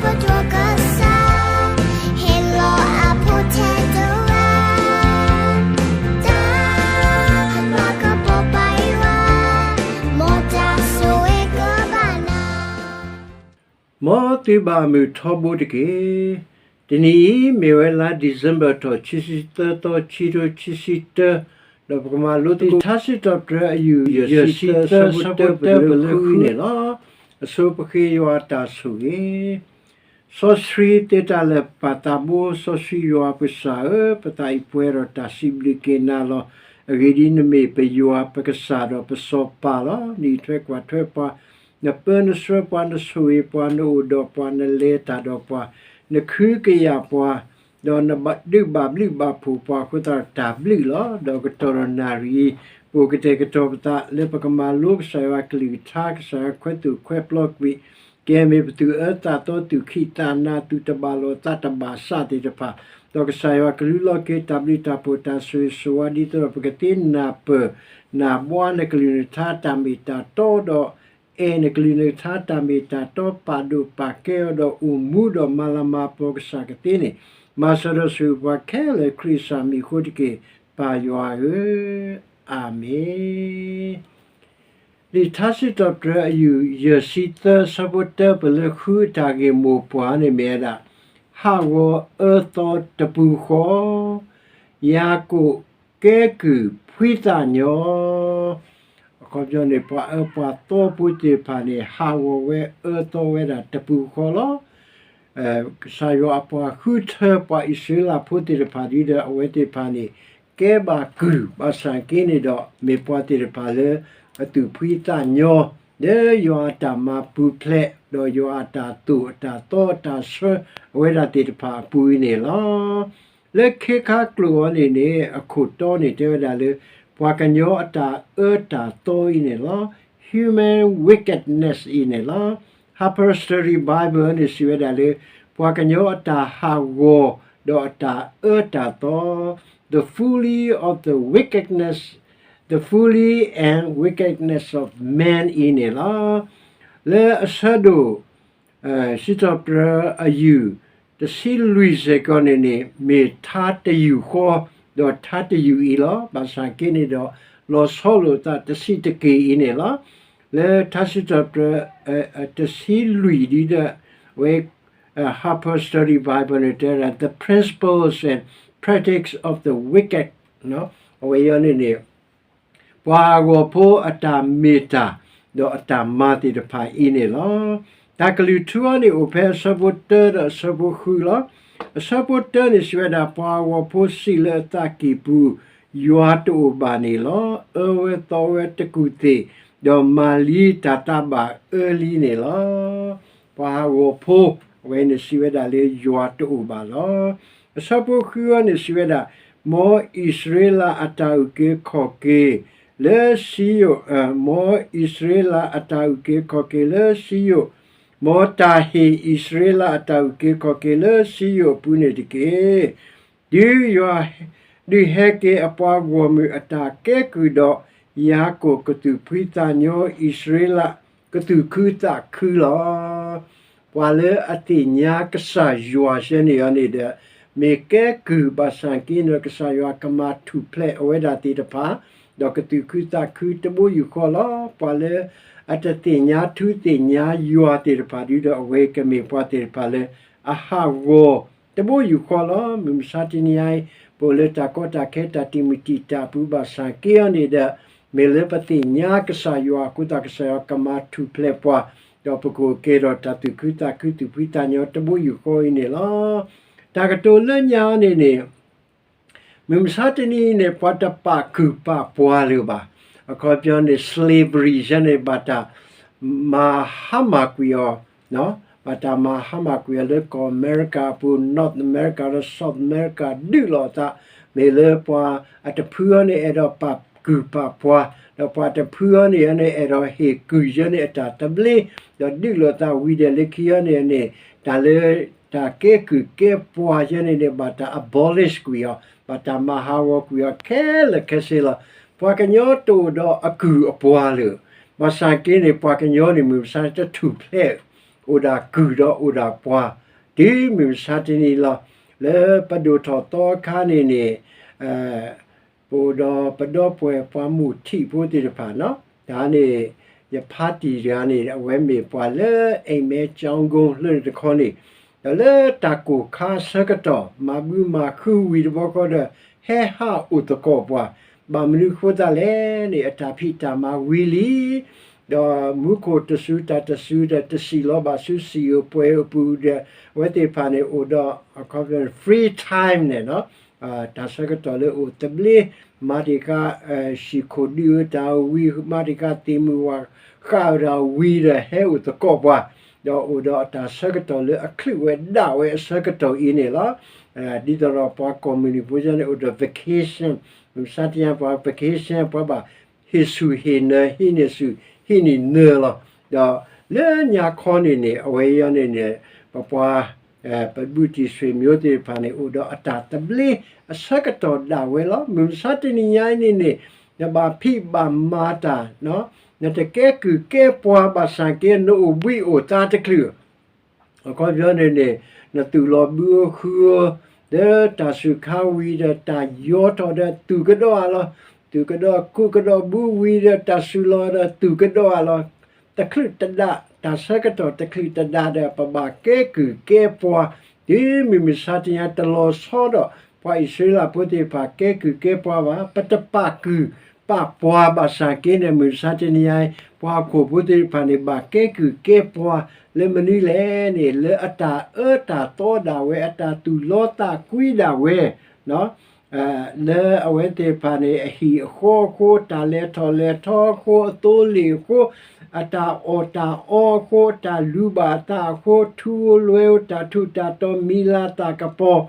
ပဒိၣ်ကစၢ် ဟ့ၣ်လီၤအဖိထဲတဂၤ တၢ်မၤကပီၤပာ်ယွၤ မ်တၢ်ဆိၣ်ဂ့ၤကဘၣ်နၤ မ်သုဘၣ်မုာ်ထီဘိတက့ၢ်. တနံၤအံၤ မ့ၢ်ဝဲလါ December ထီၣ် ခံဆံသၢသီ ခံထိခံဆံတၢ, ဒီးပကမၤလိသကိး ထါစံးထီၣ်ပတြၢၤအယူၢ် ယဲၢ်ဆံသၢ ဆၢဖိတၢ ပလၢဃုန့ၣ်လီၤ. အဆိပဃ့ယွၤအတၢ်ဆိၣ်ဂ့ၤ စီဆှံသ့တၢ်လၢာ်ပာ်သးဘိ စီဆှံယွၤပကစၢ်ဧၢ, ပသးအံၤပှဲၤဒီးတၢ်စံးဘျုးက့ၤနၤလီၤ. အဂ့ၢ်ဒ်အံၤ နမ့ၢ်ပယွၤပကစၢ်ဒီးပစီၤပၤလီၤ. နအံးထွဲကွၢ်ထွဲပှၤ, နပၢနဆှၢပှၤ, နဆိၣ်ဂ့ၤပှၤ, နအိၣ်ဒီးပှၤ, နလဲၤတၢ်ဒီးပှၤ, နခုကယာ်ပှၤ, ဒီးနဒုးဘၣ်ဘျုးဘၣ်ဖှိၣ်ပှၤအဃိသတးဒီးတၢ်ဘျုးလီၤ. ဒီးကတီၢ်ဒီးနၣ်ရံၣ်အံၤ ပအိၣ်ကတဲာ်ကတီၤပသးလၢပကမၤလိကစၢ်ယွၤအကလုၢ်ကထါ, ကစၢ်ယွၤခွဲးသူၣ်ခွဲးပျီကွံာ် ကဲမ့ၢ်ပသူၣ်အၢသးသီ သူၣ်ခံးသးနၤ သူၣ်တဘၣ်လိာ်သးတဘၣ်စးသ့ၣ်တဖၣ်, ဒီးကစၢ်ယွၤကလူလီၤက့ၤတၢ်ဘျုးတၢ်ဖှိၣ်တၢ်ဆိၣ်ဂ့ၤဆိၣ်ဝါ ဒ်သိးဒီးပကသ့နၢ်ပၢၢ် နၢ်ဘှါနကလုၢ်နကထါတၢ်မ့ၢ်တၢ်တီဒီး အဲၣ်နကလုၢ်နကထါတၢ်မ့ၢ်တၢ်တီ ပာ်ဒိၣ်ပာ်ကဲအီၤဒီးအိၣ်မူဒီးမၤလၤမၤကပီၤကစၢ်ကသ့န့ၣ်, မၤစၢၤဒီးဆိၣ်ဂ့ၤပှၤခဲလၢာ်ခရံာ်အမံၤအဃိတက့ၢ်, ပၢ်ယွၤဧၢ, အၤမ့ၣ်. လံာ်ထါစံးထီၣ်ပတြၢၤအယူၢ် ယဲၢ်ဆံသၢ ဆၢဖိတၢ ပလၢဃုအတၢ်ဂ့ၢ်မိၢ်ပှၢ်န့ၣ်မ့ၢ်ဝဲဒၣ် ဟးဂီၤအၢသီတပူၤဃီ, ယၤကိာ်ကဲကုၢ်ဖှံသးညီ, အခီပညီန့ၣ် ပှၤအၢပှၤသီဖိသ့ၣ်တဖၣ်န့ၣ် ဟးဂီၤဝဲအၢသီဝဲဒၣ်တပူၤဃီလီၤ. ကစၢ်ယွၤအပှၤဃုထၢပှၤအံၣ်စရ့လးဖိသ့ၣ်တဖၣ်ဒီး အဝဲသ့ၣ်တဖၣ်န့ၣ် ကဲဘၣ်ကုၢ် ဘၣ်ဆၣ်က့န့ၣ်ဒီး မ့ၢ်ပှၤသ့ၣ်တဖၣ်လၢ အသူၣ်ဖှံသးညီ လၢယွၤအတၢ်မၤပူၤဖျဲး ဒီးယွၤအတၢ်သိၣ်အတၢ်သီအတၢ်ဆှၢ အဝဲဒၣ်သ့ၣ်တဖၣ်အပူၤအံၤန့ၣ်လီၤ. လၢခ့ခါကျိာ်အံၤန့ၣ်န့ၣ် အခိၣ်တီန့ၣ် တဲဝဲဒၣ်လၢ ပှၤကညီအတၢ်အၢတၢ်သီအံၤန့ၣ်လီၤ. Human wickedness အံၤန့ၣ်လီၤ. Harper Study Bible န့ၣ် စံးဝဲဒၣ်လၢ ပှၤကညီအတၢ်ဟးဂီၤ ဒီးအတၢ်အၢတၢ်သီ the folly of the wickedness, the folly and wickedness of man အံၤန့ၣ်လီၤ. လၢအဆၢဒိၣ် စံးထီၣ်ပတြၢၤအယူၢ် တဆံလွံၢ်စ့ၢ်ကီးန့ၣ်န့ၣ် မ့ၢ်ထါတယူာ်ဃီ ဒီးထါတယူာ်အံၤလီၤ. ဘၣ်ဆၣ်က့န့ၣ်ဒီး လီၤဆီလိာ်သးတဆံးတက့ၢ်အံၤန့ၣ်လီၤ. လၢထါစံးထီၣ်ပတြၢၤ တဆံလွံၢ်ဒ်ဒီး အဝဲ Harper Study Bible န့ၣ် တဲဝဲဒၣ် the principles and practice of the wicked အဝဲအံၤန့ၣ်န့ၣ် ပှၤဟးဂီၤဖိအတၢ်မ့ၢ်တၢ် ဒီးအတၢ်မၤသ့ၣ်တဖၣ်အံၤန့ၣ်လီၤ. တၢ်ကလုၢ်ထူအံၤန့ၣ် အိၣ်ဖဲအဆၢဖိတၢဒီးအဆၢဖိဃုလီၤ. အဆၢဖိတၢန့ၣ် စံးဝဲဒၣ် ပှၤဟးဂီၤဖိစံးလၢအသးကံၢ်ပူၤ ယွၤတအိၣ်ဘၣ်န့ၣ်လီၤ. အၢဝဲသီဝဲတကူၣ်သ့ၣ် ဒီးမၤလံတၢ်တၢ်ဘၣ်အၢလံန့ၣ်လီၤ. ပှၤဟးဂီၤဖိ အဝဲန့ၣ်စံးဝဲဒၣ်လၢယွၤတအိၣ်ဘၣ်လီၤ. အဆၢဖိဃုအံၤန့ၣ် စံးဝဲဒၣ် မ်အံၣ်စရ့လးအတၢ်အုၣ်က့ၤခီၣ်က့ၤလၢစံယိၣ်, မ်အံၣ်စရ့လးအတၢ်အုၣ်က့ၤခီၣ်က့ၤလၢစံယိၣ်, မ်တၢ်ဟ့ၣ်အံၣ်စရ့လးအတၢ်အုၣ်က့ၤခီၣ်က့ၤလၢစံယိၣ်အပူၤန့ၣ်တက့ၢ်. ဒုးယွၤ ဒုးဟဲက့ၤအပှၤဂီၢ်မုၢ်အတၢ်ကဲကုၢ်ဒီး ယၤကိာ်ကသူၣ်ဖှံသးညီ အံၣ်စရ့လး ကသူၣ်ခုသးခုလီၤ. ပှၤလၢအသ့ၣ်ညါကစၢ်ယွၤဆၢန့ၣ်အံၤန့ၣ်ဒီး မ့ၢ်ကဲကုၢ်ဘၣ်ဆၣ်က့န့ၣ်ဒီး ကစၢ်ယွၤကမၤထူၣ်ဖျဲးအဝဲဒၣ်သ့ၣ်တဖၣ်, ဒီးကသူၣ်ခုသးခုတဘိယူၢ်ဃီလီၤ. ပှၤလၢအတသ့ၣ်ညါထူသ့ၣ်ညါယွၤသ့ၣ်တဖၣ်ဒီး အဝဲကမ့ၢ်ပှၤသ့ၣ်တဖၣ်လၢအဟးဂီၤတဘိယူၢ်ဃီလီၤ. မုၢ်မဆါတနံၤအံၤ ပအိၣ်လၢတၢ်ကီတၢ်ခဲတၢ်တံာ်မုၢ်တံာ်တာ်အပူၤဘၣ်ဆၣ်က့အံၤန့ၣ်ဒီး မ့ၢ်လၢပသ့ၣ်ညါကစၢ်ယွၤအဃိသတး ကစၢ်ယွၤကမၤထူၣ်ဖျဲးပှၤ, ဒီးပကအိၣ်က့ၤဒီးတၢ်သူၣ်ခုသးခုသူၣ်ဖှံသးညီတဘိယူၢ်ဃီအံၤန့ၣ်လီၤ. တၢ်ကတိၤလၢညါန့ၣ်န့ၣ် မုၢ်မဆါတနံၤအံၤန့ၣ် ပှၤတပာ်ကုၢ်ပာ်ပှၤလၢၤဘၣ်. အခီပညီန့ၣ် slavery ယဲန့ၣ် ဘၣ်တၢ်မၤဟါမၢ်ကွံာ်အီၤ, ဘၣ်တၢ်မၤဟါမၢ်ကွံာ်အီၤလၢကီၢ်အမဲရကၤအပူၤ North America ဒီး South America ဒုးလိာ်အသး, မ့ၢ်လၢပှၤအတဖုအံၤန့ၣ် အဲၣ်ဒိးပာ်ကုၢ်ပာ်ပှၤ, ဒီးပှၤတဖုအံၤန့ၣ် အဲၣ်ဒိးဟ့ၣ်ကုၢ်ယဲန့ၣ်အတၢ်သဘျ့, ဒီးဒုးလိာ်သးဝံၤဒီးလၢခံအံၤန့ၣ်န့ၣ် တၢ်လၢတၢ်ကဲကုၢ်ကဲပှၤယဲန့ၣ်န့ၣ် ဘၣ်တၢ် abolish ကွံာ်အီၤ, ဘၣ်တၢ်မၤဟးဂီၤကွံာ်အီၤခဲလၢာ်ခဲဆ့လီၤ. ပှၤကညီတအိၣ်ဒီးအကုၢ်အပှၤလၢၤ, ဘၣ်ဆၣ်က့န့ၣ် ပှၤကညီန့ၣ် မုၢ်မဆါတထူၣ်ဖျဲး အိၣ်ဒၣ်ကုၢ်ဒီးအိၣ်ဒၣ်ပှၤ တုၤမုၢ်မဆါတနံၤလီၤ. လၢပဒိၣ်ထီၣ်သီအခါန့ၣ်န့ၣ် ပအိၣ်ဒီးပဒီပုၢ်ဝဲၢ်ပှၤမုၢ်ထံးဖိသ့ၣ်တဖၣ်နီၤ, တၢ်န့ၣ် ယဖါတံၢ်တဂၤန့ၣ် အဝဲမ့ၢ်ပှၤလၢ အိမ်မဲကျောင်းကုန်း လၢန့ၣ်တခီန့ၣ်, ဒီးလၢတၢ်ကိၢ်ခါအဆၢကတီၢ် မၤဘုမၤဃုဝံၤတဘျီဃီဒီး ဟဲဟးအိၣ်သကိးပှၤ, ဘၣ်မနုၤအဃိသတးလဲၣ်န့ၣ် အတၢ်ဖံးတၢ်မၤဝံၤလံ ဒီးမူခိၣ်တစူၤတၢ်တစူၤဒီး တစံးလီၤဘၣ်ဆူစံာ်ဧိၤပှဲၤဧိၤအပူၤဒီး အဝဲသ့ၣ်တဖၣ်န့ၣ် အိၣ်ဒီး အခီပညီ free time န့ၣ်နီၤ, တၢ်ဆၢကတီၢ်လၢအိၣ်သဘျ့, မၤတ့ၢ်ဃာ် ဟံၣ်ခိၣ်ဒုးဧိၤတၢ်ဝံၤ, မၤတ့ၢ်ဃာ်သ့ၣ်မုၢ်ဝၤဃးဧိၤတၢ်ဝံၤဒီး ဟဲအိၣ်သကိးပှၤ, ဒီးအိၣ်ဒီးအတၢ်ဆၢကတီၢ်လၢအချုးဝဲဒၣ်ဝဲအဆၢကတီၢ်အံၤန့ၣ်လီၤ. ဒ်သိးဒီးပှၤကီၢ်မုၢ်နံၤဖိန့ၣ် အိၣ်ဒီး vacation, မုၢ်မဆါတနံၤပှၤ vacation ပှၤဘၣ်ဟ့ၣ်ဆူၣ်ဟ့ၣ်နၢၤ ဟံးန့ၢ်ဆူၣ်ဟံးန့ၢ်နၢၤလီၤ. ဒီးလၢညါခီန့ၣ်န့ၣ် အဝဲအံၤန့ၣ်န့ၣ် ပပှၤ ပဘူးတံၢ်ဆွေမျိုးသ့ၣ်တဖၣ်န့ၣ် အိၣ်ဒီးအတၢ်သဘျ့အဆၢကတီၢ်ဒၣ်ဝဲလီၤ. မုၢ်မဆါတနံၤညါအံၤန့ၣ်န့ၣ် နဘၣ်ဖံးဘၣ်မၤတၢ်, နတကဲကုၢ်ကဲပှၤဘၣ်ဆၣ်က့ နအိၣ်ဘှံးအိၣ်သါတချုး အခီပညီန့ၣ်န့ၣ် နသူၣ်လီၤဘုဧိၤဃုဧိၤ ဒီးတၢ်စူၢ်ခါဝံၤဒီးတၢ်ယီထီၣ်ဒီးသူၣ်ကဒီးဧါလီၤ. သူၣ်ကဒီးကူးကဒီးဘုဝံၤဒီးတၢ်စူၢ်လီၤဒီးသူၣ်ကဒီးဧါလီၤ. တချုးတဒါ တၢ်ဆၢကတီၢ်တချုးတဒါဒီး ပဘၣ်ကဲကုၢ်ကဲပှၤ, တုၤမုၢ်မဆါတနံၤညါတလီၤဆီဒီး ပှၤအံၣ်စရ့လးဖိသ့ၣ်တဖၣ်ကဲကုၢ်ကဲပှၤဘၣ်, ပတပာ်ကုၢ်ပာ်ပှၤဘၣ်ဆၣ်က့န့ၣ် မုၢ်မဆါတနံၤညါအံၤ ပှၤဟီၣ်ခိၣ်ဖိသ့ၣ်တဖၣ်န့ၣ် ဘၣ်ကဲကုၢ်ကဲပှၤလၢမနုၤလဲၣ်န့ၣ် လၢအတၢ်အၢတၢ်သီဒၣ်ဝဲ အတၢ်သူၣ်လီသးကွံဒၣ်ဝဲ လၢအဝဲသ့ၣ်တဖၣ်န့ၣ် အဟံၣ်အဃီအဃိ, တၢ်လဲၤထီၣ်လဲၤထီအဃိ, အသိလ့ၣ်အဃိ, အတၢ်အီၣ်တၢ်အီအဃိ, တၢ်လူၤဘၣ်အသးအဃိ, ထူဧိၤလွဲဧိၤ, တၢ်ထူးတၢ်တီၤ, မံၤလၤသၣ်ကပီၤ,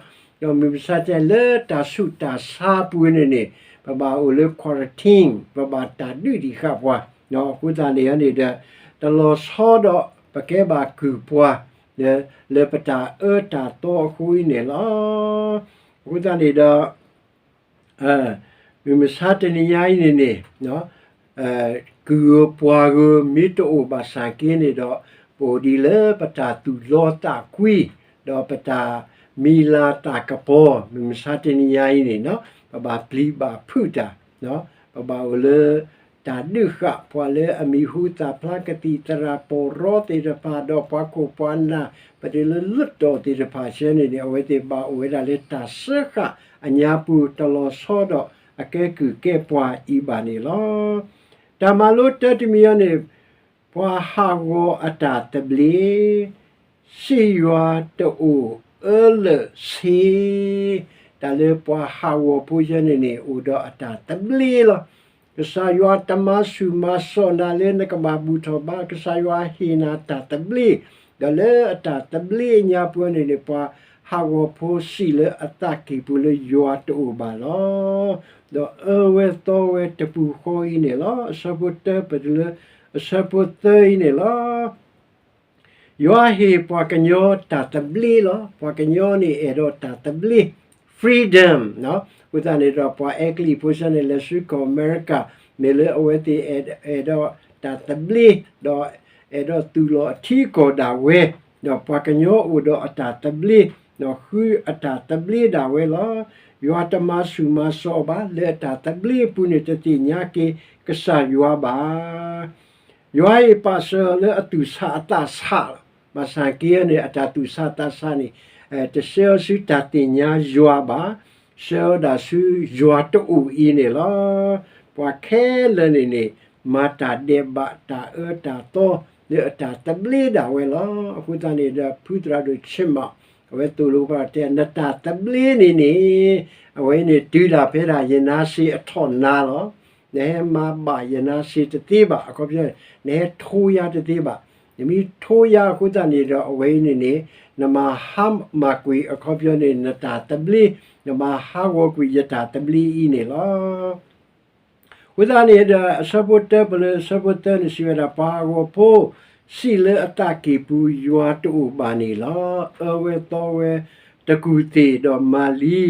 ဒီးမုၢ်မဆါတနံၤညါလၢတၢ်ဆူးတၢ်ဆါအပူၤန့ၣ်န့ၣ် ပဘၣ်အိၣ်လၢ quarantine, ပဘၣ်တၢ်ဒုးတံာ်ဃာ်ပှၤ, အဃိသတးန့ၣ်န့ၣ်ဒီး တလီၤဆီဒီးပကဲဘၣ်ကုၢ်ပှၤ လၢပတၢ်အၢတၢ်သီအဃိအံၤန့ၣ်လီၤ. အဃိသတးန့ၣ်ဒီး မုၢ်မဆါတနံၤညါအံၤန့ၣ်န့ၣ် ကုၢ်ဧိၤပှၤဧိၤ မ့ၢ်တအိၣ်ဘၣ်ဆၣ်က့န့ၣ်ဒီး ပအိၣ်ဒံးလၢပတၢ်သူၣ်လီသးကွံ, ဒီးပတၢ်မံၤလၤသၣ်ကပီၤ, မုၢ်မဆါတနံၤညါအံၤန့ၣ် ပဘၣ်ပျံၤဘၣ်ဖုးတၢ်, ပဘၣ်အိၣ်လၢ တၢ်ဒုးဃာ်ပှၤလၢအမံၤဟူသၣ်ဖျါကသံၣ်သရၣ်ပီၢ်ရီသ့ၣ်တဖၣ် ဒီးပှၤခိၣ်ပှၤနၢ် ပတုၤလၢလွံၢ်တီၤသ့ၣ်တဖၣ်ဆၢန့ၣ်န့ၣ် အဝဲသ့ၣ်ဘၣ်အိၣ်ဝဲဒၣ်လၢတၢ်စၢဃာ်အညါပူၤ တလီၤဆီဒီးအကဲကုၢ်ကဲပှၤအံၤဘၣ်န့ၣ်လီၤ. တၢ်မၤလိတၢတမံၤအံၤန့ၣ် ပှၤဟးဂီၤအတၢ်သဘျ့ စံးယွၤတအိၣ်အၢလၢာ်ဆ့, တၢ်လၢပှၤဟးဂီၤဖိဆၢန့ၣ်န့ၣ် အိၣ်ဒီးအတၢ်သဘျ့လီၤ. ကစၢ်ယွၤတမၤဆူၣ်မၤစိးနၤလၢနကဘၣ်ဘူၣ်ထီၣ်ဘါ, ကစၢ်ယွၤဟ့ၣ်နၤတၢ်သဘျ့, ဒီးလၢအတၢ်သဘျ့အညါပူၤန့ၣ်န့ၣ် ပှၤဟးဂီၤဖိစံးလၢအသးကံၢ်ပူၤလၢယွၤတအိၣ်ဘၣ်လီၤ. ဒီးအၢဝဲသီဝဲတပူၤဃီအံၤန့ၣ်လီၤ. အဆၢဖိတၢပတုၤလၢ အဆၢဖိသၢအံၤန့ၣ်လီၤ. ယွၤဟ့ၣ်ပှၤကညီတၢ်သဘျ့လီၤ. ပှၤကညီန့ၣ်အဲၣ်ဒိးတၢ်သဘျ့ freedom အဃိသတးန့ၣ်ဒီး ပှၤအဲကလံးဖိဆၢန့ၣ် လဲၤဆူကီၢ်အမဲရကၤ မ့ၢ်လၢအဝဲသ့ၣ်အဲၣ်ဒိးတၢ်သဘျ့ ဒီးအဲၣ်ဒိးသူၣ်လီၤအထံအကီၢ်ဒၣ်ဝဲ, ဒီးပှၤကညီအိၣ်ဒီးအတၢ်သဘျ့ ဒီးဃုအတၢ်သဘျ့ဒၣ်ဝဲလီၤ. ယွၤတမၤဆူၣ်မၤစိးအီၤဘၣ်, လၢအတၢ်သဘျ့အပူၤန့ၣ် တသ့ၣ်ညါက့ၤကစၢ်ယွၤဘၣ်. ယွၤအံၤပာ်စၢၤအီၤလၢအသူၣ်ဆးအသးဆးလီၤ. ဘၣ်ဆၣ်က့န့ၣ် အတၢ်သူၣ်ဆးသးဆးန့ၣ် တဆှၢအီၤဆူတၢ်သ့ၣ်ညါယွၤဘၣ်, ဆှၢအီၤဒၣ်ဆူယွၤတအိၣ်အံၤန့ၣ်လီၤ. ပှၤခဲလၢာ်န့ၣ်န့ၣ် မၤတၢ်ဒဲးဘးတၢ်အၢတၢ်သီ လၢအတၢ်သဘျ့ဒၣ်ဝဲလီၤ. အဃိသတးန့ၣ်ဒီး ဖုသရၣ်ဒိၣ်ဆ့မး အဝဲသိၣ်လိပှၤတဲ နတၢ်သဘျ့န့ၣ်န့ၣ် အဝဲန့ၣ်တုၤဒၣ်ဖဲဒၣ်ယနါစ့အထီၣ်နါလီၤ. နဟဲမၤဘၣ်ယနါစ့တသ့ဘၣ်, အခီပညီ နဟဲထိယါတသ့ဘၣ်. နမ့ၢ်ထိယါအဃိသတးန့ၣ်ဒီး အဝဲအံၤန့ၣ်န့ၣ် နမၤဟါမၢ်ကွံာ် အခီပညီန့ၣ် နတၢ်သဘျ့, နမၤဟးဂီၤကွံာ်ယတၢ်သဘျ့အံၤန့ၣ်လီၤ. အဃိသတးန့ၣ်ဒီး အဆၢဖိတၢပတုၤလၢအဆၢဖိသၢန့ၣ် စံးဝဲဒၣ် ပှၤဟးဂီၤဖိ စံးလၢအသးကံၢ်ပူၤ ယွၤတအိၣ်ဘၣ်န့ၣ်လီၤ. အၢဝဲသီဝဲ တကူၣ်သ့ၣ်ဒီးမၤလံ,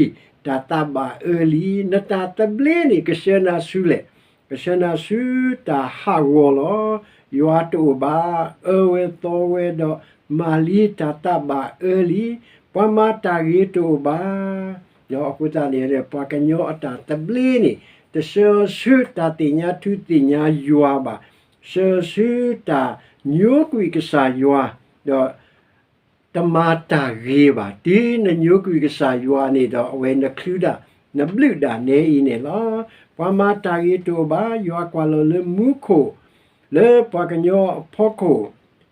တၢ်သးဘၣ်အၢလံ. နတၢ်သဘျ့န့ၣ် ကဆှၢနၤဆူလဲၣ်, ကဆှၢနၤဆူတၢ်ဟးဂီၤလီၤ. ယွၤတအိၣ်ဘၣ်, အၢဝဲသီဝဲဒီး မၤလံတၢ်သးဘၣ်အၢလံ, ပှၤမၤတၢ်ဂ့ၤတအိၣ်ဘၣ်. အဃိသတးန့ၣ် ပှၤကညီအတၢ်သဘျ့န့ၣ် တဆှၢဆူတၢ်သ့ၣ်ညါထူသ့ၣ်ညါယွၤဘၣ်, ဆှၢဆူတၢ်ညိကွံာ်ကစၢ်ယွၤ, ဒီး တမၤတၢ်ဂ့ၤဘၣ်. တုၤနညိကွံာ်ကစၢ်ယွၤန့ၣ်ဒီး အဝဲနချုးဒၣ် နဘျုးဒၣ်နဲအံၤန့ၣ်လီၤ. ပှၤမၤတၢ်ဂ့ၤတအိၣ်ဘၣ်, ယွၤကွၢ်လီၤလၢမူခိၣ်, လၢပှၤကညီအဖီခိၣ်,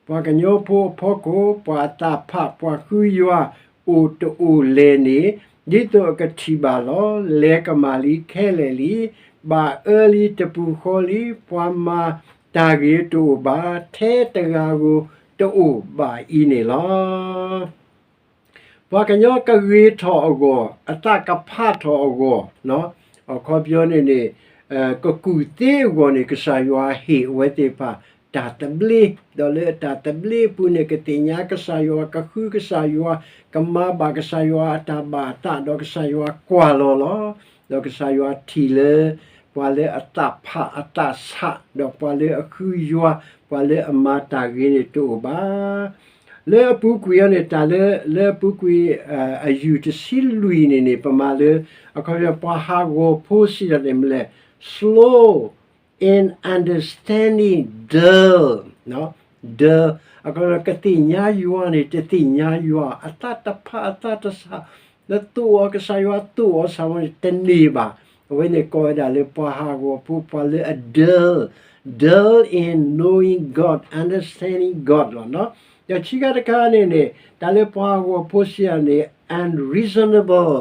ပှၤကညီဖိအဖီခိၣ်, ပှၤအသးဖး ပှၤဃုယွၤအိၣ်တအိၣ်လဲၣ်န့ၣ်, ဒ်သိးအကထံၣ်ဘၣ်လီၤ. လဲၤကမၣ်လံခဲလၢာ်လံ, ဘၣ်အၢလံတပူၤဃီလံ, ပှၤမၤတၢ်ဂ့ၤတအိၣ်ဘၣ်, ထဲတဂၤဧိၤတအိၣ်ဘၣ်အံၤန့ၣ်လီၤ. ပှၤကညီကဂ့ၤထီၣ်အဂီၢ်, အသးကဖးထီၣ်အဂီၢ်, အခီပညီန့ၣ်န့ၣ်, ကကူၣ်သ့အဂီၢ်န့ၣ် ကစၢ်ယွၤဟ့ၣ်အဝဲသ့ၣ်တဖၣ်တၢ်သဘျ့, ဒီးလၢအတၢ်သဘျ့အပူၤန့ၣ် ကသ့ၣ်ညါကစၢ်ယွၤ, ကဃုကစၢ်ယွၤ, ကမၤဘၣ်ကစၢ်ယွၤအတၢ်ဘၣ်အသး, ဒီးကစၢ်ယွၤကွၢ်လီၤလီၤ. ဒီးကစၢ်ယွၤထံၣ်လၢ ပှၤလၢအသးဖးအသးဆး, ဒီးပှၤလၢအဃုယွၤ, ပှၤလၢအမၤတၢ်ဂ့ၤန့ၣ်တအိၣ်ဘၣ်. လၢအပူၤကွံာ်အံၤန့ၣ် တၢ်လၢ လၢအပူၤကွံာ် အယူၢ်တဆံလွံၢ်န့ၣ်န့ၣ် ပမၤလၢ အခီပညီ ပှၤဟးဂီၤဖိစံးတၢ်န့ၣ်မ့ၢ်လဲၣ်, slow in understanding, dull, dull, အခီပညီ ကသ့ၣ်ညါယွၤန့ၣ် တသ့ၣ်ညါယွၤ, အသးတဖးအသးတဆး, လၢသိၣ်အီၤ ကစၢ်ယွၤသိၣ်အီၤစ့ၢ်ကီးန့ၣ် တန့ၢ်ဘၣ်. အဝဲန့ၣ်ကိးဝဲဒၣ်လၢပှၤဟးဂီၤဖိ ပှၤလၢအ dull, dull in knowing God, understanding God လီၤ. ဒီးခံခါတခါန့ၣ်န့ၣ် တၢ်လၢပှၤဟးဂီၤဖိစံးတၢ်န့ၣ် unreasonable,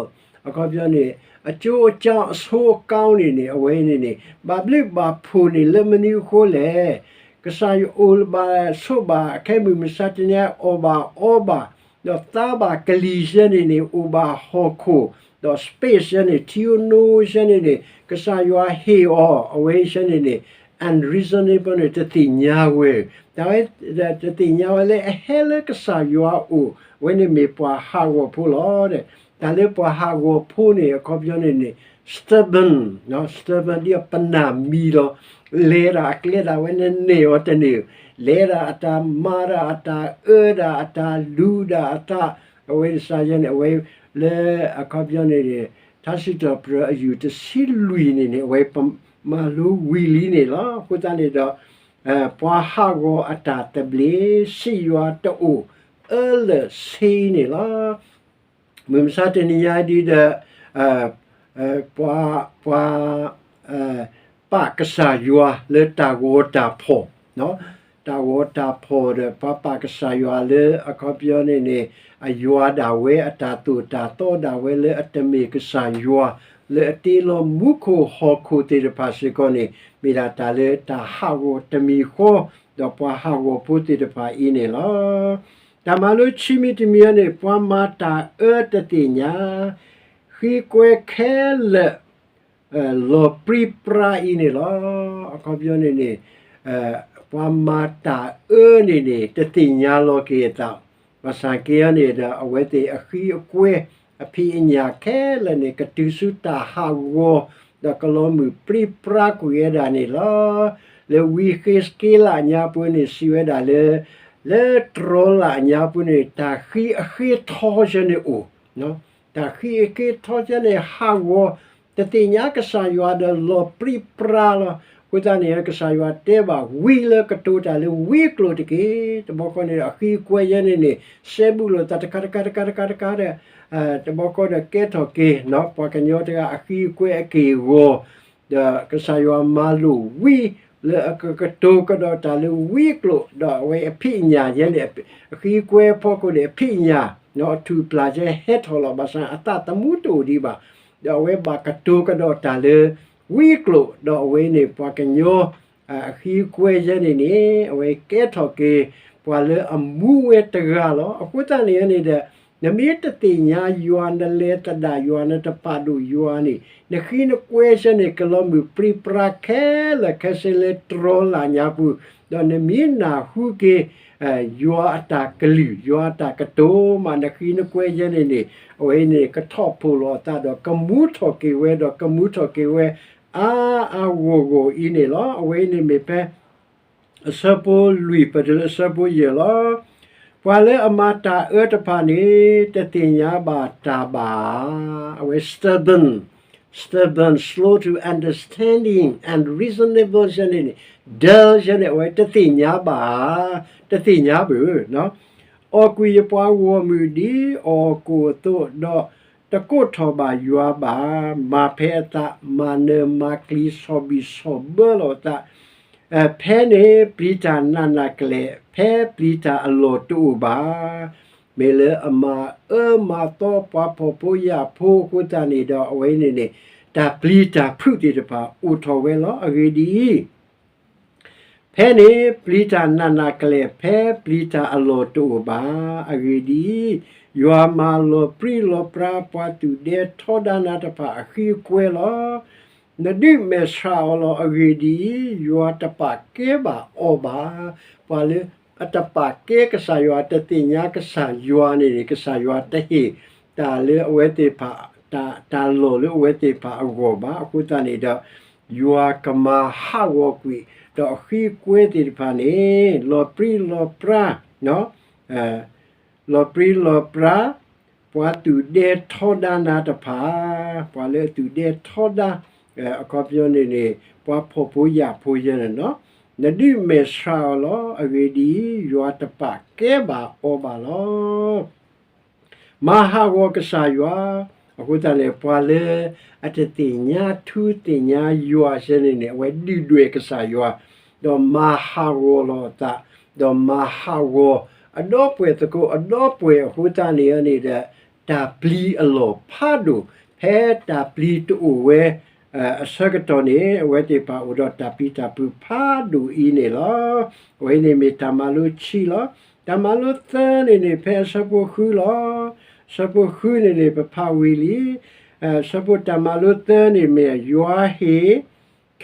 အခီပညီန့ၣ် အကျိုးအကြောင်း အဆိုးအကောင်းန့ၣ်န့ၣ် အဝဲန့ၣ်န့ၣ် ဘၣ်ဘျုးဘၣ်ဖှိၣ်န့ၣ်လၢမနုၤအဃိလဲၣ်. ကစၢ်ယွၤအိၣ်လၢၤဘၣ်ဆိးဘၣ် အခဲမုၢ်မဆါတနံၤ အီၣ်ဘၣ်အီဘၣ်, ဒီးသါဘၣ်ကလံၤယဲန့ၣ်န့ၣ် အိၣ်ဘၣ်ဟီၣ်ခိၣ်, ဒီး space ယဲန့ၣ် ထံဧိၤနိဧိၤယဲန့ၣ်န့ၣ် ကစၢ်ယွၤဟ့ၣ်အီၤ အဝဲယဲန့ၣ်န့ၣ် unreasonable န့ၣ် တသ့ၣ်ညါဝဲ, တၢ်ဝဲ တသ့ၣ်ညါဝဲလၢအဟဲလၢကစၢ်ယွၤအအိၣ် အဝဲန့ၣ်မ့ၢ်ပှၤဟးဂီၤဖိလီၤ. တၢ်လၢပှၤဟးဂီၤဖိန့ၣ် အခီပညီန့ၣ်န့ၣ် stubborn, stubborn ဒ်ပနၢ်မံလီၤ. လဲၤဒၣ်အကျဲဒၣ်ဝဲန့ၣ်န့ၢ်အီၤတန့ၢ်, လဲၤဒၣ်အတၢ်မၤဒၣ်အတၢ်အၢဒၣ်အတၢ်လူၤဒၣ်အတၢ်, အဝဲဒ်စ့ၢ်ကီးန့ၣ် အဝဲလၢအခီပညီန့ၣ်န့ၣ် ထါစံးထီၣ်ပတြၢၤအယူၢ်တဆံလွံၢ်န့ၣ်န့ၣ် အဝဲပမၤလိဝံၤလံန့ၣ်လီၤ. အဃိသတးန့ၣ်ဒီး ပှၤဟးဂီၤအတၢ်သဘျ့ စံးယွၤတအိၣ်အၢၣ်လၢၤဆ့န့ၣ်လီၤ. မုၢ်မဆါတနံၤညါဒ်ဒီး ပှၤ ပှၤ ပာ်ကစၢ်ယွၤလၢတၢ်ဂီၤတၢ်ဖီၣ်, တၢ်ဂီၤတၢ်ဖီၣ်ဒီး ပှၤပာ်ကစၢ်ယွၤလၢအခီပညီန့ၣ်န့ၣ် အယွၤဒၣ်ဝဲ အတၢ်သိၣ်တၢ်သီဒၣ်ဝဲလၢအတမ့ၢ်ကစၢ်ယွၤ, လၢအတ့လီၤမူခိၣ်ဟီၣ်ခိၣ်သ့ၣ်တဖၣ်စ့ၢ်ကီးန့ၣ် မ့ၢ်ဒၣ်တၢ်လၢတၢ်ဟးဂီၤတမံၤဃီ ဒီးပှၤဟးဂီၤဖိသ့ၣ်တဖၣ်အံၤန့ၣ်လီၤ. တၢ်မၤလိဆံမံၤတမံၤန့ၣ် ပှၤမၤတၢ်အၢတသ့ၣ်ညါ, ဃံကွဲခဲလၢာ် လီၤပြံပြါအံၤန့ၣ်လီၤ. အခီပညီန့ၣ်န့ၣ် ပှၤမၤတၢ်အၢန့ၣ်န့ၣ် တသ့ၣ်ညါလီၤက့ၤအသး, ဘၣ်ဆၣ်က့ၤအံၤန့ၣ်ဒီး အဝဲသ့ၣ်အဃံအကွဲ အဖံးအညၣ်ခဲလၢာ်န့ၣ် ကတုၤဆူတၢ်ဟးဂီၤ ဒီးကလီၤမုၢ်ပြံပြါကွံာ်ဝဲဒၣ်န့ၣ်လီၤ. လၢဝံဃ့းစက့လးညါပူၤန့ၣ် စံးဝဲဒၣ်လၢ လၢတြီလးညါပူၤန့ၣ် တၢ်ဃံအဃ့ထီယဲန့ၣ်အိၣ် တၢ်ဃံအဃ့ထီယဲန့ၣ် ဟးဂီၤ တသ့ၣ်ညါကစၢ်ယွၤဒီးလီၤပြံပြါလီၤ. အဃိသတးန့ၣ် ကစၢ်ယွၤတဲဘၣ် ဝံလၢကတိၤတၢ်လၢဝံကျိာ်တက့ၢ်. တဘျီဃီန့ၣ်ဒီး အဃံအကွဲယဲန့ၣ်န့ၣ် စဲဘူးလိာ်သးတခါတခါတခါတခါတခါဒီး တဘျီဃီဒီးကဲထီၣ်က့ၤ ပှၤကညီတဂၤအဃံအကွဲအက့ၢ်အဂီၤ ဒီးကစၢ်ယွၤမၤလိာ်ဝံ လၢအကကတိၤကဒီးတၢ်လၢဝံကျိာ် ဒီးအဝဲအဖံးအညၣ်ယဲန့ၣ် အဃံအကွဲအဖီခိၣ်န့ၣ် အဖံးအညၣ် ဒီးအထူၣ်ပျၢ်ယဲဟဲထီၣ်လီၤ ဘၣ်ဆၣ်အသးသမူတအိၣ်ဒံးဘၣ်. ဒီးအဝဲဘၣ်ကတိၤကဒီးတၢ်လၢဝံကျိာ် ဒီးအဝဲန့ၣ်ပှၤကညီ အဃံအကွဲယဲန့ၣ်န့ၣ် အဝဲကဲထီၣ်က့ၤ ပှၤလၢအမူဝဲတဂၤလီၤ. အဃိသတးန့ၣ်န့ၣ်ဒီး နမ့ၢ်တသ့ၣ်ညါယွၤ နလဲၤသဒၣ်ယွၤ နတပာ်ဒိၣ်ယွၤန့ၣ် နဃံနကွဲယဲန့ၣ် ကလီၤမုၢ်ပြံပြါခဲလၢာ်ခဲဆ့လၢတြီလးညါပူၤ ဒီးနမ့ၢ်နၢ်ဟူက့ၤ ယွၤအတၢ်ကလုၢ် ယွၤအတၢ်ကတိၤမး နဃံနကွဲယဲန့ၣ်န့ၣ် အဝဲန့ၣ်ကထီၣ်ဖှိၣ်လီၤအသးဒီးကမူထီၣ်က့ၤဝဲ ဒီးကမူထီၣ်က့ၤဝဲ အါအါဂီၢ်ဂီၢ်အံၤန့ၣ်လီၤ. အဝဲန့ၣ်မ့ၢ်ဖဲ အဆၢဖိလွံၢ် ပတုၤလၢအဆၢဖိယဲၢ်လီၤ. ပှၤလၢအမၤတၢ်အၢတဖၣ်န့ၣ် တသ့ၣ်ညါဘၣ်တၢ်ဘၣ်ဧါ. အဝဲ stubborn, stubborn, slow to understanding, unreasonable ယဲန့ၣ်န့ၣ်, dull ယဲန့ၣ် အဝဲတသ့ၣ်ညါဘၣ်ဧါ, တသ့ၣ်ညါဘၣ်ဧါ. အီၣ်ကွံာ်ယပှၤဂီၢ်မုၢ်ဒ်အီၣ်ကိၣ်အသိး, ဒီးတကိးထီၣ်ဘၣ်ယွၤဘၣ်. မၤဖဲအသး, မၤနၢၤမၤကျံၤ, ဆီၣ်ဘံၣ်ဆီၣ်ဘၢလီၤအသး, ဖဲန့ၣ်ပျံၤတၢ်နးနးကလဲာ်, ဖဲပျံၤတၢ်အလီၢ်တအိၣ်ဘၣ်. မ့ၢ်လၢအမၤအၢမၤသီပှၤဖှီၣ်ဖိယာ်ဖိအဃိသတးန့ၣ်ဒီး အဝဲန့ၣ်န့ၣ် တၢ်ပျံၤတၢ်ဖုးသ့ၣ်တဖၣ်အိၣ်ထီၣ်ဝဲလီၤ. အဂ့ၢ်ဒ်အံၤ, ဖဲန့ၣ်ပျံၤတၢ်နးနးကလဲာ်, ဖဲပျံၤတၢ်အလီၢ်တအိၣ်ဘၣ်. အဂ့ၢ်ဒ်အံၤ, ယွၤမၤလီၤပြံလီၤပြါပှၤသူၣ်ဒဲထီဒါနၤတဖၣ်အဃံအကွဲလီၤ. နဒုးမဲာ်ဆှးအီၤလီၤ. အဂ့ၢ်ဒ်အံၤ, ယွၤတပာ်ကဲဘၣ်အီၤဘၣ်. ပှၤလၢအတပာ်ကဲကစၢ်ယွၤ, တသ့ၣ်ညါကစၢ်ယွၤန့ၣ်န့ၣ် ကစၢ်ယွၤတဟ့ၣ်တၢ်လၢအဝဲသ့ၣ်တဖၣ်, တၢ်, တၢ်လီၢ်လၢအဝဲသ့ၣ်တဖၣ်အဂီၢ်ဘၣ်. အဃိသတးန့ၣ်ဒီး ယွၤကမၤဟးဂီၤကွံာ်ဒီးအဃံအကွဲသ့ၣ်တဖၣ်န့ၣ် လီၤပြံလီၤပြါ, လီၤပြံလီၤပြါ ပှၤသူၣ်ဒဲထီဒါနၤတဖၣ်, ပှၤလၢအသူၣ်ဒဲထီဒါ, အခီပညီန့ၣ်န့ၣ် ပှၤဖှီၣ်ဖိယာ်ဖိယဲန့ၣ်လီၤ. နဒုးမဲာ်ဆှးအီၤလီၤ. အဂ့ၢ်ဒ်အံၤ, ယွၤတပာ်ကဲဘၣ်အီၤဘၣ်လီၤ. မၤဟးဂီၤကစၢ်ယွၤ, အဃိသတးန့ၣ် ပှၤလၢအတသ့ၣ်ညါထူသ့ၣ်ညါယွၤယဲန့ၣ်န့ၣ် အဝဲဒုၣ်ဒွဲၣ်ကစၢ်ယွၤ, ဒီးမၤဟးဂီၤလီၤအသး, ဒီးမၤဟးဂီၤအဒီပုၢ်ဝဲၢ်သကိး အဒီပုၢ်ဝဲၢ်အဃိသတးန့ၣ်န့ၣ်ဒီး တၢ်ပျံၤအလီၢ်ဖးဒိၣ်, ဖဲတၢ်ပျံၤတအိၣ်ဝဲ အဆၢကတီၢ်န့ၣ် အဝဲသ့ၣ်တဖၣ်အိၣ်ဒီးတၢ်ပျံၤတၢ်ဖုးဖးဒိၣ်အံၤန့ၣ်လီၤ. အဝဲန့ၣ်မ့ၢ်တၢ်မၤလိခံလီၤ. တၢ်မၤလိသၢန့ၣ်န့ၣ် ဖဲအဆၢဖိဃုလီၤ. အဆၢဖိဃုန့ၣ်န့ၣ် ပဖးဝံၤလံ. အဆၢဖိတၢ်မၤလိသၢန့ၣ်မ့ၢ် ယွၤဟ့ၣ်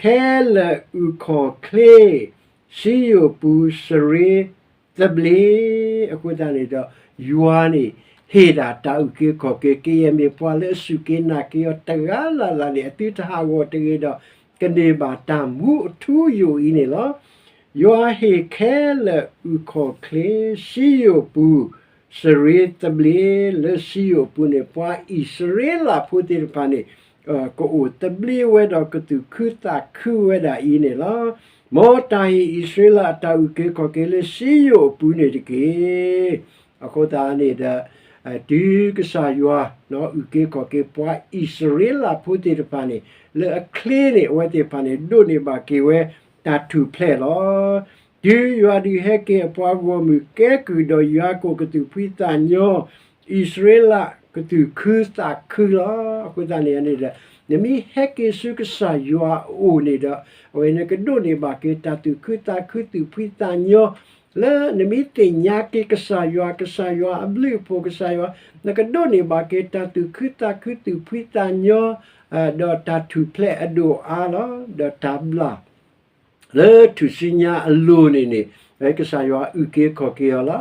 ခဲလၢာ်အုၣ်ခီၣ်ချ့ စံယိၣ်ပူၤစရ့သဘျ့, အဃိသတးန့ၣ်ဒီး ယွၤန့ၣ် ဟ့ၣ်ဒၣ်တၢ်အုၣ်က့ၤခီၣ်က့ၤ, ကယဲၢ်မ့ၢ်ပှၤလၢအစူၢ်က့ၤနာ်က့ၤအီၤတဂၤလၢ်လၢ်န့ၣ် အသုတဟးဂီၤတဂ့ၤဒီး ကန့ၢ်ဘၣ်တၢ်မူအထူအယိာ်အံၤန့ၣ်လီၤ. ယွၤဟ့ၣ်ခဲလၢာ်အုၣ်ခီၣ်ချ့ စံယိၣ်ပူၤ စရ့သဘျ့, လၢစံယိၣ်အပူၤန့ၣ် ပှၤအံၣ်စရ့လးဖိသ့ၣ်တဖၣ်န့ၣ် ကအိၣ်သဘျ့ဝဲဒီးကသူၣ်ခုသးခုဝဲဒၣ်အံၤန့ၣ်လီၤ. မ်တၢ်ဟ့ၣ်အံၣ်စရ့လးအတၢ်အုၣ်က့ၤခီၣ်က့ၤလၢစံယိၣ်အပူၤန့ၣ်တက့ၢ်. အဃိသတးန့ၣ်ဒီး တုၤကစၢ်ယွၤအုၣ်က့ၤခီၣ်က့ၤပှၤအံၣ်စရ့လးဖိသ့ၣ်တဖၣ်န့ၣ် လၢအချ့န့ၣ် အဝဲသ့ၣ်တဖၣ်န့ၣ် ဒိးန့ၢ်ဘၣ်က့ၤဝဲတၢ်ထူၣ်ဖျဲးလီၤ. တုၤယွၤဒုးဟဲက့ၤအပှၤဂီၢ်မုၢ်ကဲကုၢ်ဒီးယၤကိာ်ကသူၣ်ဖှံသးညီ, အံၣ်စရ့လးကသူၣ်ခုသးခုလီၤ. အဃိသတးန့ၣ်န့ၣ်ဒီး နမ့ၢ်ဟဲက့ၤဆူကစၢ်ယွၤအအိၣ်န့ၣ်ဒီး အဝဲနကဒိးန့ၢ်ဘၣ်က့ၤတၢ်သူၣ်ခုသးခုသူၣ်ဖှံသးညီ လၢနမ့ၢ်သ့ၣ်ညါက့ၤကစၢ်ယွၤ, ကစၢ်ယွၤအဘျုးအဖှိၣ်, ကစၢ်ယွၤ, နကဒိးန့ၢ်ဘၣ်က့ၤတၢ်သူၣ်ခုသးခုသူၣ်ဖှံသးညီ, ဒီးတၢ်ထူၣ်ဖျဲးအဒိၣ်အါလီၤ. ဒီးတၢ်ဘျၣ် လၢထူၣ်စုညါအလိၤန့ၣ်န့ၣ် ကစၢ်ယွၤအုၣ်က့ၤခီၣ်က့ၤအီၤလီၤ.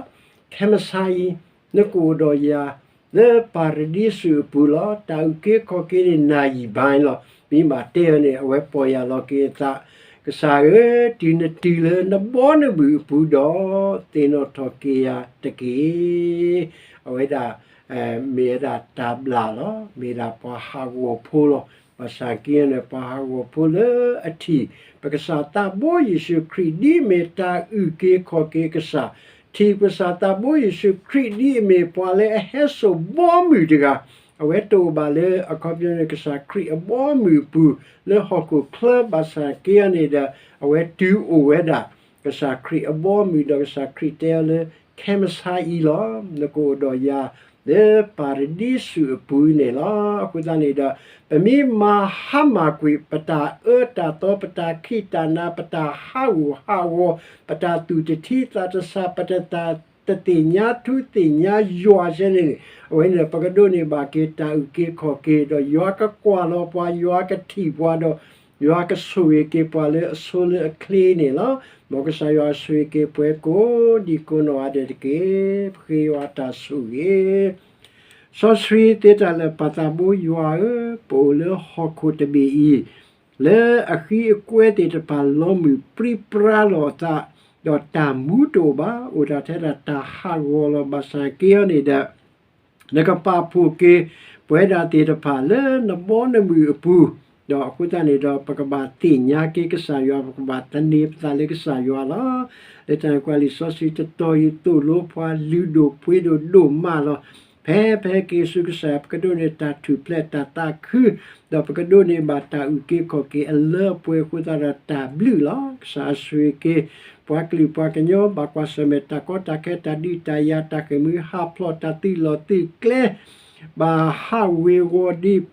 ခဲမုၢ်ဆါအံၤ နကအိၣ်ဒီးယၤ လၢပၤရဒံစူးအပူၤလီၤ. တၢ်အုၣ်က့ၤခီၣ်က့ၤန့ၣ် နၤယံာ်ဘၣ်လီၤ. မ့ၢ်ဘၣ်တဲအီၤန့ၣ် အဝဲပီၢ်ယၢ်လီၤက့ၤအသး, ကစၢ်ဧၢ, တုၤနတုၤလၢနဘီနဘုၣ်အပူၤဒီး သ့ၣ်နီၣ်ထီၣ်က့ၤယၤတက့ၢ်. အဝဲဒၣ် မ့ၢ်ဝဲဒၣ်တၢ်ဘျၣ်လီၤ. မ့ၢ်ဒၣ်ပှၤဟးဂီၤဖိလီၤ. ဘၣ်ဆၣ်က့န့ၣ် ပှၤဟးဂီၤဖိလၢအထံၣ် ပကစၢ်သးဘိယ့ၣ်ၡူးခရံာ် ဒ်အမ့ၢ်တၢ်အုၣ်က့ၤခီၣ်က့ၤကစၢ်, ထံၣ်ပကစၢ်သးဘိယ့ၣ်ၡူးခရံာ် ဒ်အမ့ၢ်ပှၤလၢအဟဲစိာ်ဘီမုၢ်တဂၤ, အဝဲတအိၣ်ဘၣ်လၢအခီပညီန့ၣ် ကစၢ်ခရံာ်အဘီမုၢ်အပူၤ လၢဟီၣ်ခိၣ်ချၢ ဘၣ်ဆၣ်က့န့ၣ်ဒီး အဝဲတုၤအိၣ်ဝဲဒၣ် ကစၢ်ခရံာ်အဘီမုၢ် ဒီးကစၢ်ခရံာ်တဲအီၤလၢ ခဲမုၢ်ဆါအံၤလီၤ. နကအိၣ်ဒီးယၤ လၢပၤရဒံစူးအပူၤန့ၣ်လီၤ. အဃိသတးန့ၣ်ဒီး ပမ့ၢ်မၤဟါမၢ်ကွံာ် ပတၢ်အၢတၢ်သီ ပတၢ်ခံးတၢ်နၤ ပတၢ်ဟးဂူာ်ဟးဂီၤ ပတၢ်သူၣ်တထံသးတဆး ပတၢ်တသ့ၣ်ညါထူသ့ၣ်ညါယွၤယဲန့ၣ်န့ၣ် အဝဲန့ၣ် ပကဒိးန့ၢ်ဘၣ်က့ၤတၢ်အုၣ်က့ၤခီၣ်က့ၤ ဒီးယွၤကကွၢ်လီၤပှၤ ယွၤကထံၣ်ပှၤဒီး ယွၤကဆိၣ်ဂ့ၤက့ၤပှၤလၢအဆိလၢအချ့န့ၣ်လီၤ. မ်ကစၢ်ယွၤဆိၣ်ဂ့ၤက့ၤပှၤကိးဒံကိးနီၢ်ဂၤဒဲးတက့ၢ်. ပဃ့ယွၤတၢ်ဆိၣ်ဂ့ၤ စီဆှံသ့တၢ်လၢာ် ပၢ်သးဘိယွၤဧၢ, ပအိၣ်လၢဟီၣ်ခိၣ်တဘ့ၣ်အံၤ လၢအဃံအကွဲသ့ၣ်တဖၣ် လီၤမုၢ်ပြံပြါလီၤအသး ဒီးတၢ်မူတအိၣ်ဘၣ်, အိၣ်ဒၣ်ထဲဒၣ်တၢ်ဟးဂီၤလီၤ. ဘၣ်ဆၣ်က့အီၤန့ၣ်ဒီး နကပာ်ဖှိၣ်က့ၤ ပဝဲဒၣ်သ့ၣ်တဖၣ်လၢနဘီနမုၢ်အပူၤ, ဒီးအဃိသတးန့ၣ်ဒီး ပကဘၣ်သ့ၣ်ညါက့ၤကစၢ်ယွၤ, ပကဘၣ်သန့ၤပသးလၢကစၢ်ယွၤလီၤ. လၢတၢ်န့ၣ်ကွၢ်လံာ်စီဆှံတတီၤအံၤ သိၣ်လိပှၤလုၢ်ဒိၣ်ပှ့ၤဒိၣ်ဒိၣ်မးလီၤ. ဖဲ ဖဲက့ၤဆူကစၢ်ယွၤ ပကဒိးန့ၢ်တၢ်ထူၣ်ဖျဲးတၢ်သးခု, ဒီးပကဒိးန့ၢ်ဘၣ်တၢ်အုၣ်က့ၤခီၣ်က့ၤအလၢအပှဲၤအဃိသတးဒီးတၢ်ဘျုးလီၤ. ကစၢ်ယွၤဆိၣ်ဂ့ၤက့ၤ ပှၤကလုာ်ပှၤကညီ ဘၣ်ကွၢ်ဆၢၣ်မဲာ်တၢ်ကီတၢ်ခဲ တၢ်ဒုးတၢ်ယၤ တၢ်ဃ့ၢ်မှံဟးဖျိး တၢ်သုးလီၢ်သုးကျဲ ဘၣ်ဟးဝ့ၤဝီၤ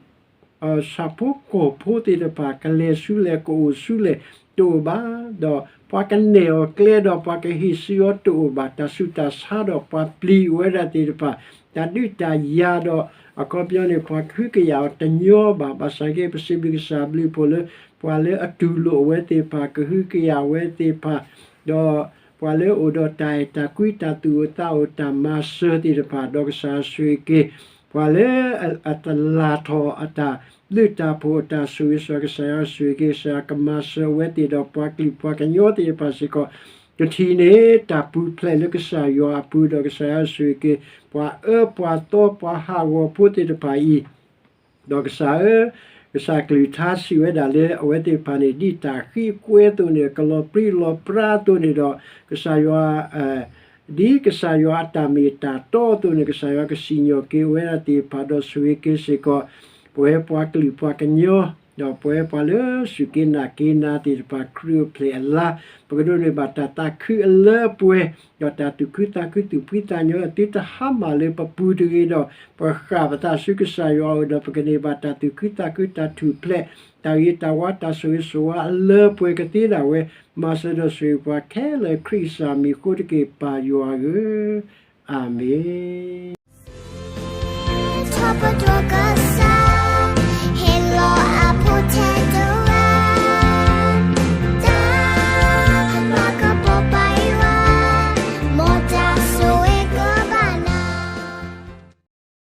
ဒ် ဆၣ်ဖိကီၢ်ဖိသ့ၣ်တဖၣ် ကလဲၤဆူလဲၣ် ကအိၣ်ဆူလဲၣ်တအိၣ်ဘၣ်, ဒီးပှၤကနဲၣ်အီၤကျဲဒီး ပှၤကဟ့ၣ်စံးအီၤတအိၣ်ဘၣ်, တၢ်ဆူးတၢ်ဆါဒီးပှၤပျံၤဝဲဒၣ်သ့ၣ်တဖၣ်, တၢ်ဒုးတၢ်ယၤဒီး အခီပညီန့ၣ် ပှၤကဟုကယာ်အီၤတညီဘၣ်. ဘၣ်ဆၣ်က့ ပစံးဘျုးကစၢ်ဘျုးဖှိၣ်လၢ ပှၤလၢအတူၢ်လိာ်အဝဲသ့ၣ်တဖၣ် ကဟုကယာ်အဝဲသ့ၣ်တဖၣ်, ဒီးပှၤလၢအအိၣ်ဒီးတၢ်အဲၣ်တၢ်ကွံ တၢ်သူၣ်အိၣ်သးအိၣ် တၢ်မၤစၢၤသ့ၣ်တဖၣ်, ဒီးကစၢ်ယွၤဆိၣ်ဂ့ၤက့ၤ ပှၤလၢအတလၢ်ထီၣ်အတၢ်ဘျုးတၢ်ဖှိၣ် အတၢ်ဆိၣ်ဂ့ၤဆိၣ်ဝါ ကစၢ်ယွၤဆိၣ်ဂ့ၤက့ၤ ကစၢ်ယွၤကမၤစၢၤအဝဲသ့ၣ်ဒီး ပှၤကလုာ်ပှၤကညီသ့ၣ်တဖၣ်စ့ၢ်ကီး ကထံၣ်န့ၢ်တၢ်ပူၤဖျဲးလၢကစၢ်ယွၤအပူၤ ဒီးကစၢ်ယွၤဆိၣ်ဂ့ၤက့ၤ ပှၤအၢပှၤသီ ပှၤဟးဂီၤဖိသ့ၣ်တဖၣ်အံၤ ဒီးကစၢ်ဧၢ, ကစၢ်ကလုၢ်ကထါစံးဝဲဒၣ်လၢ အဝဲသ့ၣ်တဖၣ်န့ၣ် ဒ်တၢ်ဃံကွဲအသိးန့ၣ် ကလီၤပြံလီၤပြါအသိးန့ၣ်ဒီး ကစၢ်ယွၤ ဒ်ကစၢ်ယွၤအတၢ်မ့ၢ်တၢ်တီအသိးန့ၣ် ကစၢ်ယွၤကစံၣ်ညီၣ်က့ၤဝဲဒၣ်သ့ၣ်တဖၣ် ဒီးဆိၣ်ဂ့ၤက့ၤစ့ၢ်ကီး ပဝဲပှၤကလုာ်ပှၤကညီ ဒီးပဝဲပှၤလၢစူၢ်က့ၤနာ်က့ၤနၤသ့ၣ်တဖၣ် ခရံာ်အိၣ်ဖျဲၣ်အလါ ပကဒိးန့ၢ်ဘၣ်တၢ်သးခုအလၢအပှဲၤ ဒီးတၢ်သူၣ်ခုသးခု သူၣ်ဖှံသးညီ သုတဟါမၢ်လၢပပူၤတဂ့ၤဒီး ပဃၣ်ပသးဆူကစၢ်ယွၤအအိၣ်ဒီး ပကန့ၢ်ဘၣ်တၢ်သူၣ်ခုသးခု တၢ်ထူၣ်ဖျဲး တၢ်ဂ့ၤတၢ်ဝါ တၢ်ဆိၣ်ဂ့ၤဆိၣ်ဝါအလၢအပှဲၤကသ့ဒၣ်ဝဲ မၤစၢၤဒီးဆိၣ်ဂ့ၤပှၤခဲလၢာ် ခရံာ်ကစၢ်မံၤအဃိတက့ၢ် ပၢ်ယွၤဧၢ, အၤမ့ၣ်.